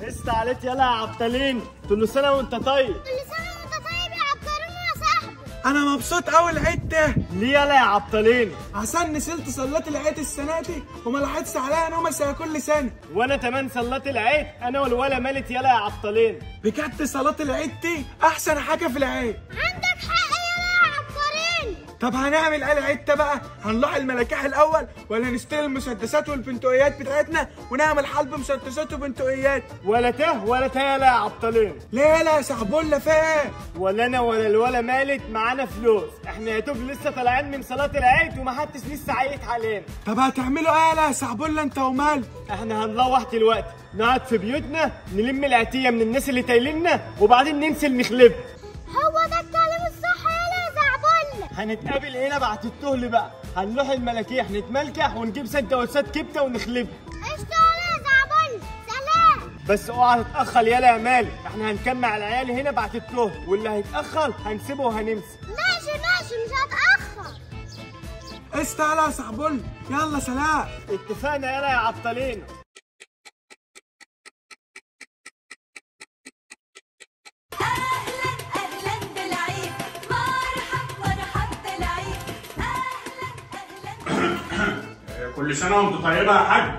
قست عليك يلا يا عبطلين، كل سنة وانت طيب. كل سنة وانت طيب يا عبقرين يا صاحبي. انا مبسوط قوي العيد ده. ليه يلا يا عبطلين؟ عشان نزلت صلاة العيد السنة دي وما لحقتش عليها نومه زي كل سنة. وانا كمان صلاة العيد انا والولا مالت يلا يا عبطلين. بجد صلاة العيد دي احسن حاجة في العيد. عندك حق يلا يا عبقرين. طب هنعمل ايه العيد ده بقى؟ هنلاحق الملاكح الاول ولا نشتري المسدسات والبندقيات بتاعتنا ونعمل حلب مسدسات وبندقيات؟ ولا ته ولا ته يلا يا عبطلين. ليه يلا يا سعبولة فين؟ ولا انا ولا الولا مالت معانا فلوس، احنا يا دوب لسه طالعين من صلاة العيد ومحدش لسه عيط علينا. طب هتعملوا ايه يلا يا سعبولة انت ومال؟ احنا هنروح دلوقتي نقعد في بيوتنا نلم العتيه من الناس اللي تايلنا وبعدين ننزل نخلب. هو ده الكلام الصح يلا يا زعبولة. هنتقابل هنا بعد التهل بقى، هنروح الملاكيح نتملكح ونجيب سندوتشات كبده ونخلبها. قشطه يلا يا زعبولة، سلام. بس اوعى تتاخر يلا يا مالك، احنا هنجمع العيال هنا بعد التهل واللي هيتاخر هنسيبه وهنمشي. ماشي ماشي مش هتاخر. قشطه يلا يا سعبولة، يلا سلام. اتفقنا يلا يا عبطلين. كل سنة وانت طيبة يا حاج.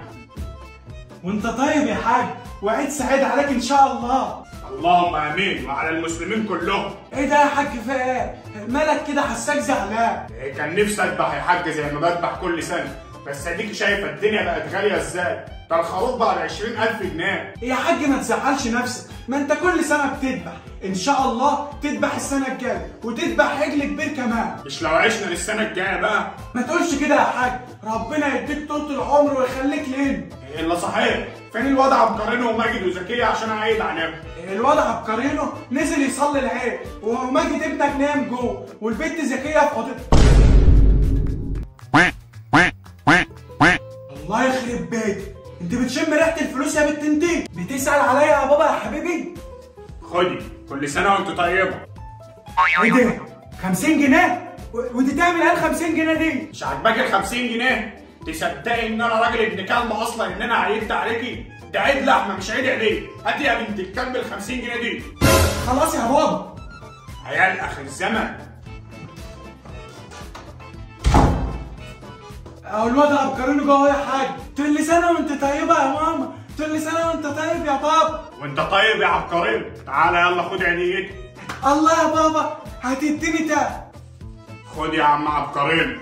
وانت طيب يا حاج، وعيد سعيد عليك ان شاء الله. اللهم امين وعلى المسلمين كلهم. ايه ده يا حاج في ايه؟ مالك كده حساك زعلان؟ إيه كان نفسي اذبح يا حاج زي ما بذبح كل سنة، بس اديك شايفة الدنيا بقت غالية ازاي؟ ده الخروف بقى ب 20000 جنيه. يا حاج ما تزعلش نفسك، ما انت كل سنة بتذبح، ان شاء الله تذبح السنة الجاية وتذبح عجل كبير كمان. مش لو عشنا للسنة الجاية بقى؟ ما تقولش كده يا حاج، ربنا يديك طول العمر ويخليك لنا. الا صحيح، فين الواد عبقرينو وماجد وزكية عشان اعيد عليهم؟ الواد عبقرينو نزل يصلي العيد وماجد ابنك نام جوه والبنت زكية في اوضتها. الله يخرب بيتك، انت بتشم ريحة الفلوس يا بنت انت؟ بتسأل عليا يا بابا يا حبيبي؟ خدي، كل سنة وانت طيبة. ايه ده؟ 50 جنيه؟ ودي تعمل ايه ال 50 جنيه دي؟ مش عاجباك ال 50 جنيه؟ تصدقي ان انا راجل ابن كلب اصلا ان انا عيدت عليكي؟ ده عيد لحمة مش عيد عيدية. هاتي يا بنت الكلب ال 50 جنيه دي. خلاص يا بابا. عيال اخر الزمن. اهو الواد عبقرينو جوه يا حاج. كل سنة وانت طيبة يا ماما، كل سنة وانت طيب يا بابا. وانت طيب يا عبقرينو، تعالى يلا خد عيديتك. الله يا بابا، هتديني ده. خد يا عم عبقرينو.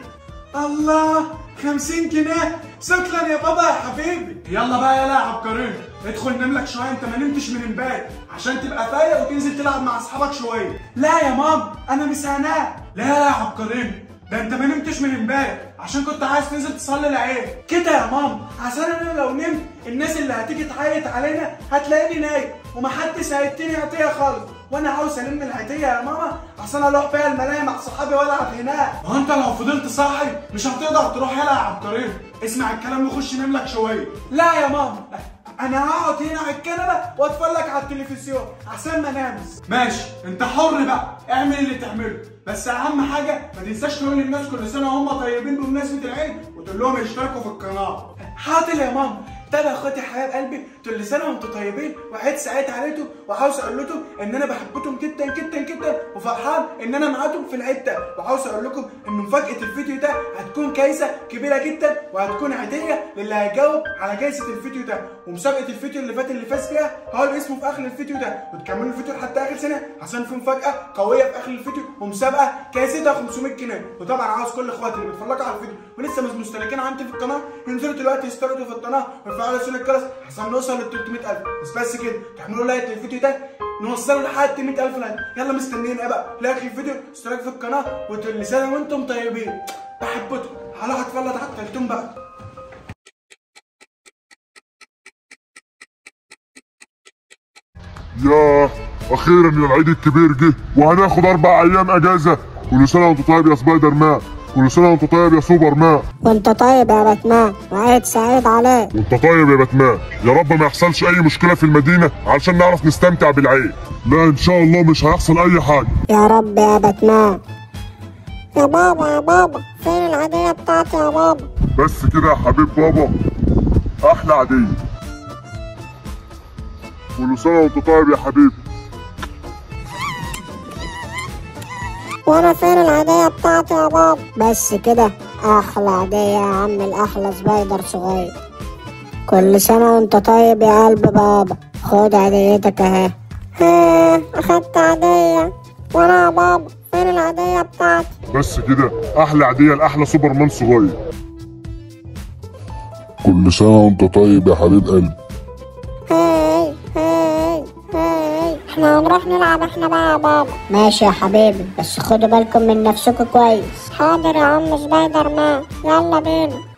الله، 50 جنيه، شكرا يا بابا يا حبيبي. يلا بقى يلا يا عبقرينو، ادخل نام لك شوية، انت ما نمتش من امبارح عشان تبقى فايق وتنزل تلعب مع اصحابك شوية. لا يا ماما، انا مش هنام. لا يا عبقرينو، ده انت ما نمتش من امبارح عشان كنت عايز تنزل تصلي العيد. كده يا ماما، عشان انا لو نمت الناس اللي هتيجي تعيط علينا هتلاقيني نايم ومحدش هيديني عطية خالص، وانا عاوز الم العيديه يا ماما عشان اروح بيها الملاهي مع صحابي والعب هناك. ما انت لو فضلت صاحي مش هتقدر تروح. يلا يا عبقرينو، اسمع الكلام وخش نام لك شوية. لا يا ماما، انا هقعد هنا على الكنبة واتفرج على التلفزيون عشان ما انامش. ماشي، انت حر بقى، اعمل اللي تعمله، بس اهم حاجة ما تنساش تقول للناس كل سنة وهم طيبين بمناسبة العيد وتقول لهم يشتركوا في القناة. حاضر يا ماما. طب يا اخواتي حبايب قلبي، كل سنة وانتم طيبين وعيد سعيد عليكم، وعاوز اقول لكم ان انا بحبكم جدا جدا جدا وفرحان ان انا معاكم في العيد ده، وعاوز اقول لكم ان مفاجاة الفيديو ده هتكون جايزة كبيرة جدا وهتكون هديه للي هيجاوب على جايزة الفيديو ده، ومسابقه الفيديو اللي فات اللي فاز فيها هقول اسمه في اخر الفيديو ده، وتكملوا الفيديو لحد اخر سنة عشان في مفاجاة قوية في اخر الفيديو ومسابقه جايزتها 500 جنيه. وطبعا عاوز كل اخواتي اللي بيتفرجوا على الفيديو ولسه مش مشتركين عندي في القناة ينزلوا دلوقتي يشتركوا في القناة ويفعلوا زر الجرس عشان نوصل لل 300000. بس كده تعملوا like للفيديو ده نوصله لحد 100000 like. يلا مستنيين ايه بقى؟ like للفيديو، اشتراك في القناة، وكل سنة وانتم طيبين. بحبكم. هروح اتفرج على الكرتون بقى. ياه، اخيرا يا العيد الكبير جه وهناخد 4 ايام اجازه. كل سنة وانت طيب يا سبايدر مان، كل سنة وانت طيب يا سوبر مان. وانت طيب يا باتمان، وعيد سعيد عليك. وانت طيب يا باتمان. يا رب ما يحصلش اي مشكلة في المدينة علشان نعرف نستمتع بالعيد. لا ان شاء الله مش هيحصل اي حاجة. يا رب يا باتمان. يا بابا يا بابا، فين العيديه بتاعتي يا بابا؟ بس كده يا حبيب بابا، احلى عيديه. كل سنة وانت طيب يا حبيبي. وانا فين العيدية بتاعتي يا بابا؟ بس كده، احلى عيدية يا عم الاحلى سبايدر صغير. كل سنة وانت طيب يا قلب بابا، خد عيديتك اهي. ها اخدت عيدية. وانا يا بابا فين العيدية بتاعتي؟ بس كده، احلى عيدية لاحلى سوبرمان صغير. كل سنة وانت طيب يا حبيب قلبي. هاي هاي هاي، احنا هنروح نلعب احنا بقى يا بابا. ماشي يا حبيبي، بس خدوا بالكم من نفسكم كويس. حاضر يا عم سبايدر مان، يلا بينا.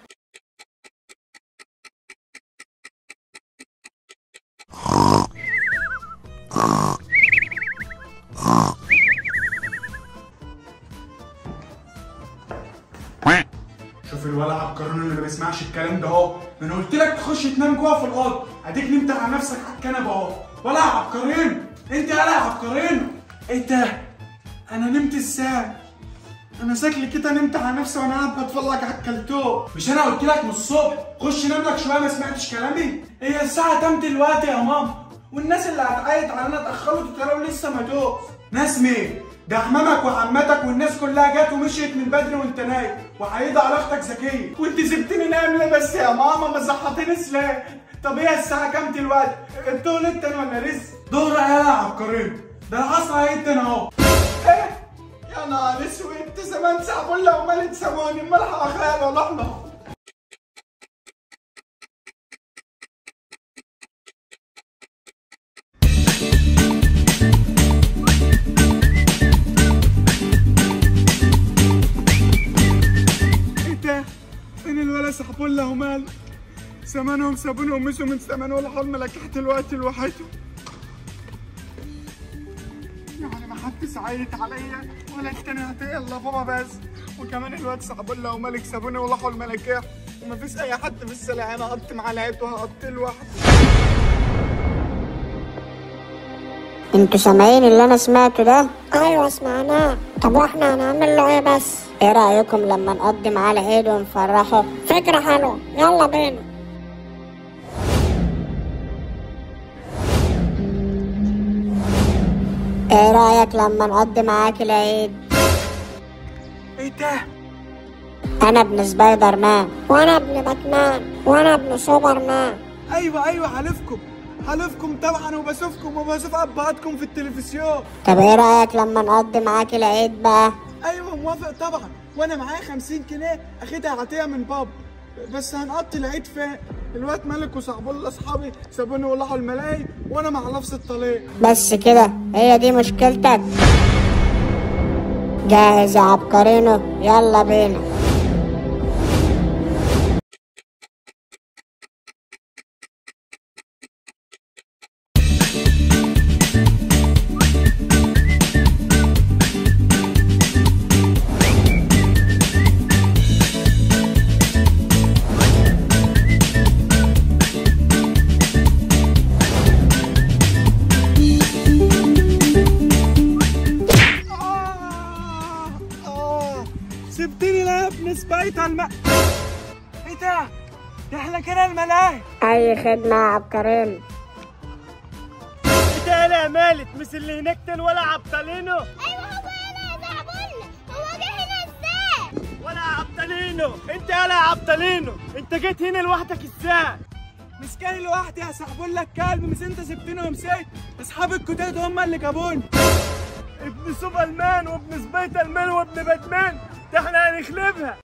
شوف الولع عبقرينو اللي ما بيسمعش الكلام ده اهو، ما انا قلت لك تخش تنام جوه في الاوضة، اديك نمت على نفسك على الكنبة اهو. ولا عبقرينو انت، يا عبقرينو ايه ده؟ انا نمت ازاي؟ انا شكلي كده نمت على نفسي وانا قاعد بتفرج على الكلتوب. مش انا قلت لك من الصبح خش نام لك شوية، ما سمعتش كلامي؟ هي الساعة كام دلوقتي يا ماما؟ والناس اللي هتعيط علينا اتاخروا وطلعوا لسه ما جوش. ناس مين؟ ده عمامك وعماتك والناس كلها جت ومشيت من بدري وانت نايم، وعيدوا على اختك زكية، وانت سبتني نايم ليه بس يا ماما؟ ما صحتنيش ليه؟ طب هي الساعة كام دلوقتي؟ الظهر انت ولا لسه؟ ظهر يا عبقرينو، ده العصر هيدن اهو. ايه؟ يا نهار اسود، انت زمان سحبولة ومالت سابوني، امال اخيال ولا احنا؟ سحبولة ومال زمانهم سابوني ومشوا من زمان، ولا حرمة لكحت الوقت لوحدهم. يعني ما حدش عيط عليا ولا التاني هتقل الا بابا بس، وكمان الواد سحبولة ومالك سابوني وراحوا الملكية، ومفيش اي حد في السلع. انا قضت مع العيد وهقضت لوحدي. انتوا سامعين اللي انا سمعته ده؟ ايوه سمعناه. طب واحنا هنعمل له ايه بس؟ ايه رايكم لما نقضي معاه العيد ونفرحه؟ فكرة حلوة، يلا بينا. ايه رايك لما نقضي معاك العيد؟ ايه ده؟ انا ابن سبايدر مان. وانا ابن باتمان. وانا ابن سوبر مان. ايوه ايوه، حلفكم حلفكم طبعا، وبشوفكم وبشوف ابهاتكم في التلفزيون. طب ايه رايك لما نقضي معاك العيد بقى؟ ايوه موافق طبعا، وانا معايا 50 جنيه اخدها عطية من بابا. بس هنقضي العيد فين؟ الواد مالك وصاحبه اصحابي سابوني وراحوا الملاهي، وانا مع نفس الطريق. بس كده، هي دي مشكلتك؟ جاهز يا عبقرينو؟ يلا بينا. سبتني لا يا ابن سبايدر مان. ايه ده؟ ده احنا كده الملاهي. اي خدمة يا عبقرينو. ايه ده يا مالك؟ مش اللي هناك تاني ولا عبطلينو؟ ايوه هو هنا يا زعبولة. هو جه هنا ازاي؟ ولا عبطلينو انت، يا عبطلينو انت جيت هنا لوحدك ازاي؟ مش جاي لوحدي يا سحبولة الكلب، مش انت سبتني ومشيت؟ اصحاب الجداد هم اللي جابوني. ابن سوبر مان وابن سبايدر مان وابن باتمان، ده احنا هنخلبها.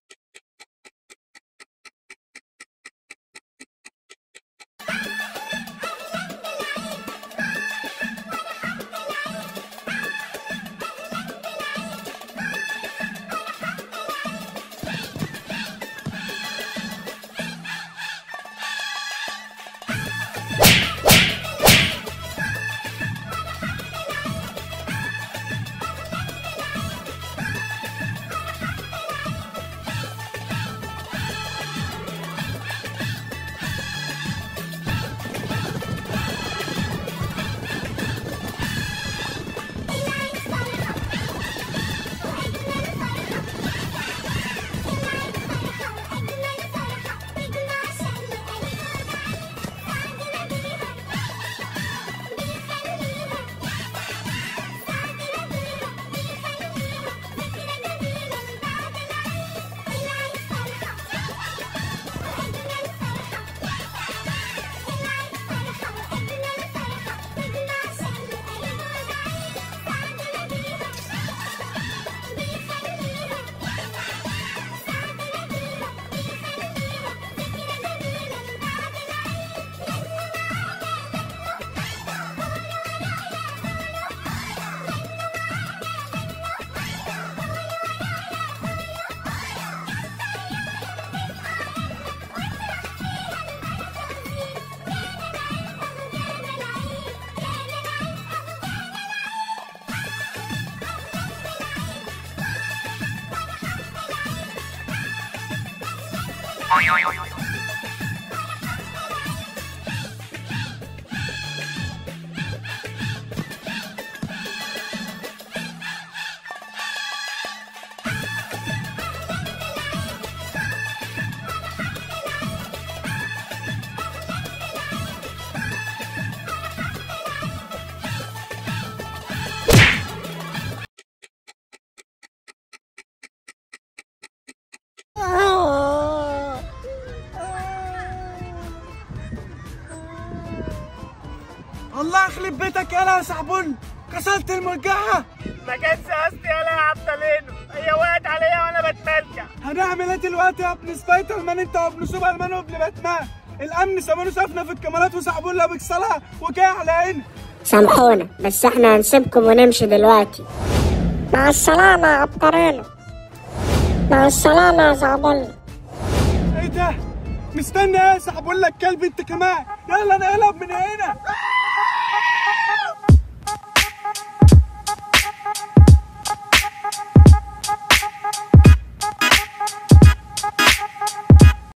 الله يخرب بيتك يالا يا سعبول، كسرت المرجحة. ما كانش قصدي يالا يا عبدالينو، هي وقعت عليا وانا بتملكع. هنعمل ايه دلوقتي يا ابن سبايدر مان انت وابن سوبر مان وابن باتمان؟ الامن سابونا شافنا في الكاميرات وسعبولة بيكسرها وجاي على عيننا. سامحونا بس احنا هنسيبكم ونمشي دلوقتي. مع السلامة يا عبقرينو. مع السلامة يا زعبولة. ايه ده؟ مستني ايه يا سعبولة الكلب انت كمان؟ يلا نقلب من هنا.